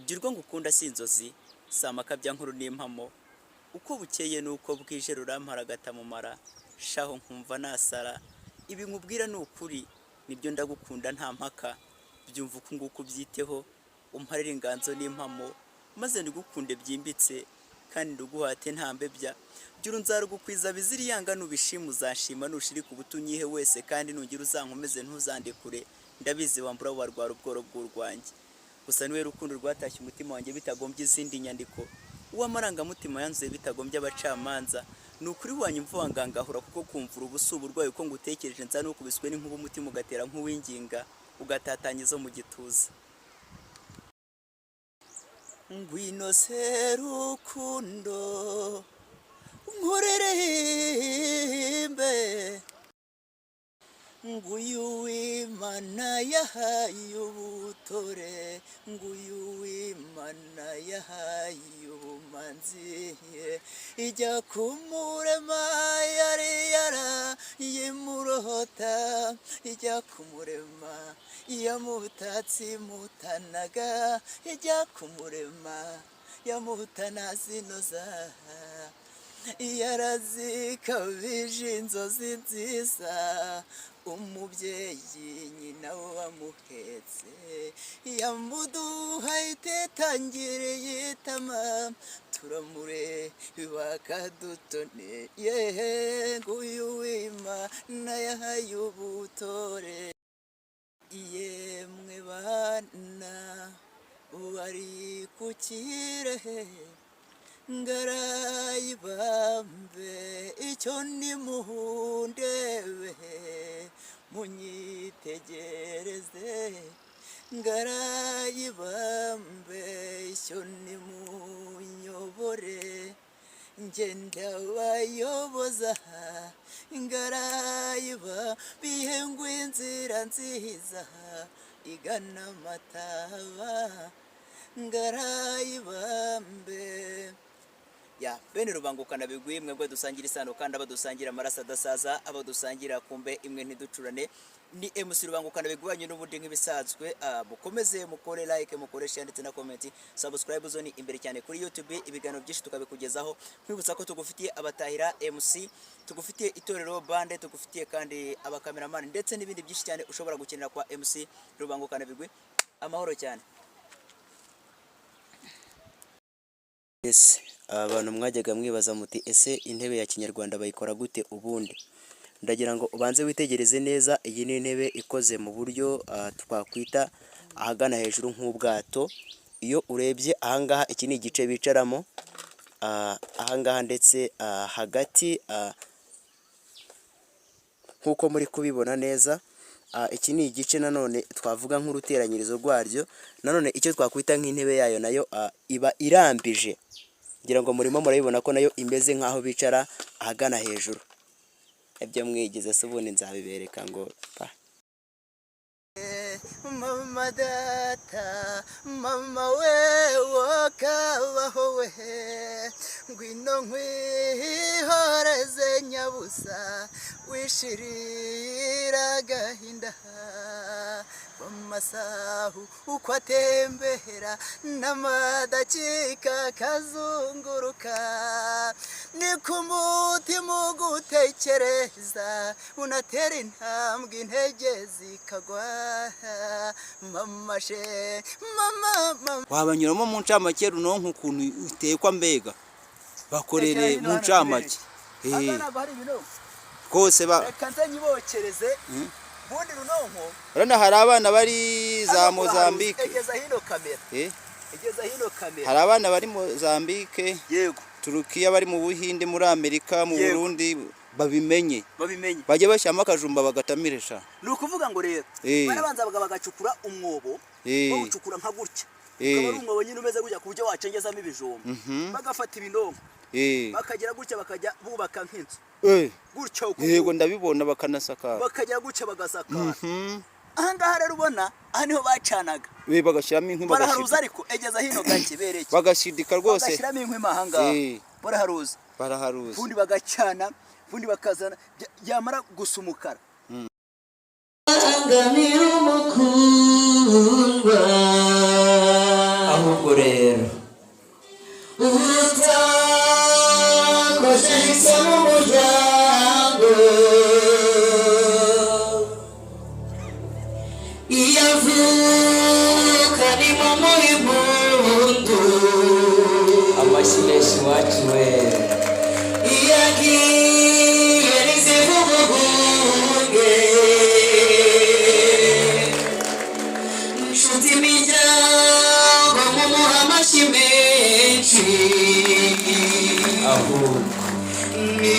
Jya urwo ngukunda si inzozi, si amakabyankuru n'impamo. Uko bukeye n'uko bwije ruramparagata mu mara, shaho nkumva nasara. Ibi nkubwira ni ukuri, nibyo ndagukunda nta mpaka. Byumva uku nguku ubyiteho, umparire inganzo n'impamo, maze ndigukunde byimbitse kandi nduguhate nta mbebya. Jya nzarugukwiza bizira iyanga, nubishima uzanshima, nushirika ubuto unyihe wese, kandi nungira uzankomeze ntuzandekure. Ndabizi wambura warwara ubworo bw'urwanjye. Gusa niwe rukundo rwatashye umutima wanjye bitagombye izindi nyandiko, uw'amarangamutima yanzuye bitagombye abacamanza. Ni ukuri wanyumva wangangahura, kuko kumvura ubu si uburwayi. Uko ngutekereje nza nukubiswe n'inkuba, umutima ugatera nk'uwinginga, ugatatanya izo mu gituza. Ngwino se rukundo nkuririmbe, nguyu w'Imana yahaye ubutore, nguyu w'Imana yahaye ubumanzi. Ijya kumurema yari yarayimurota, ijya kumurema yamutatse imutanaga, ijya kumurema yamutanazinoza, yarazikabije inzozi nziza. Umubyeyi nyina wamuhetse yamuduha itetangiriye itama, turamure bakadutone yehe. Nguyu w'Imana yahaye ubutore. Yemwe bana bari ku Kirehe, ngarayibambe, icyo nimuhundebe munyitegereze, ngarayibambe, icyo nimunyobore ngenda bayoboza, ngarayiba bihengwa inzira nziza igana amataba, ngarayibambe. Ya bene Rubangukana bigwi, mwebwe dusangira isano kandi abo dusangira amaraso adasaza, abo dusangira kumbe imwe ntiducurane, ni MC Rubangukana bigwanye n'ubundi nk'ibisanzwe. Mukomeze mukore like, mukore share ndetse na comment, subscribe zone imbere cyane kuri YouTube, ibiganiro byinshi tukabikugezaho. Nkwibutsa ko tugufitiye abatahira MC, tugufitiye itorero bande, tugufitiye kandi abakameramani ndetse n'ibindi byinshi cyane ushobora gukenera kwa MC Rubangukana bigwi. Amahoro cyane. Yes, abantu mwajyaga mwibaza muti: "Ese intebe ya kinyarwanda bayikora gute ubundi?" Ndagira ngo ubanze witegereze neza. Iyi ni intebe ikoze mu buryo twakwita ahagana hejuru nk'ubwato. Iyo urebye ahangaha, iki ni igice bicaramo ahangaha, ndetse hagati nk'uko muri kubibona neza, iki ni igice nanone twavuga nk'uruteranyirizo rwaryo. Nanone icyo twakwita nk'intebe yayo nayo iba irambije. Ngira ngo murimo murabibona ko nayo imeze nk'aho bicara ahagana hejuru. Ibyo mwigeze se ubundi nzabibereka ngo pa. Mama, data, mama we, wakabaho we, ngwino nkwihoreze nyabusa, wishirira agahinda. Amasahu uko atembera n'amadakika akazunguruka, ni ku mutima ugutekereza, unatera intambwe intege zikagwa. Mama she, mama, mama. Wabanyuramo mu ncamake runonko ukuntu utekwa, mbega bakorere mu ncamake. Ntabwo hari ibinonko. Rwose ba Reka nze nyibokereze ubundi runonko. Urabona hari abana bari za Hano. Mozambique. Egeza hino kamera. Egeza hino kamera. Hari abana bari Mozambique, Turukiya, bari mu Buhinde, muri Amerika, mu Burundi, babimenye. Babimenye. Bajye bashyiramo akajumba bagatamire sha. Ni ukuvuga ngo rero barabanza bagacukura umwobo, bawucukura nka gutya, ukaba ari umwobo nyine umeze gutya ku buryo wacengezamo ibijumba. Bagafata ibinonko, bakagera gutya, bakajya bubaka nk'inzu gutya uku. Yego, ndabibona, bakanasakara. Bakajya gutya bagasakara. Ahangaha rero ubona aha niho bacanaga. Bagashyiramo inkwi. Baraharuza. Bagashidika. Ariko egeza hino gake bereke. Bagashidika rwose. Bagashyiramo inkwi mo ahangaha. Baraharuza. Baraharuza. Ubundi bagacana, ubundi bakazana yamara gusa umukara. Angamira umukundwa. Aho. Ahubwo rero utakojeje mu muryango, iyo avuka ni mu muhimpundu. Amashyi menshi iwacu we. Iyo agiye ntizivugugunge. Nshuti, imiryango, mumuha amashyi menshi. Ahubwo Ni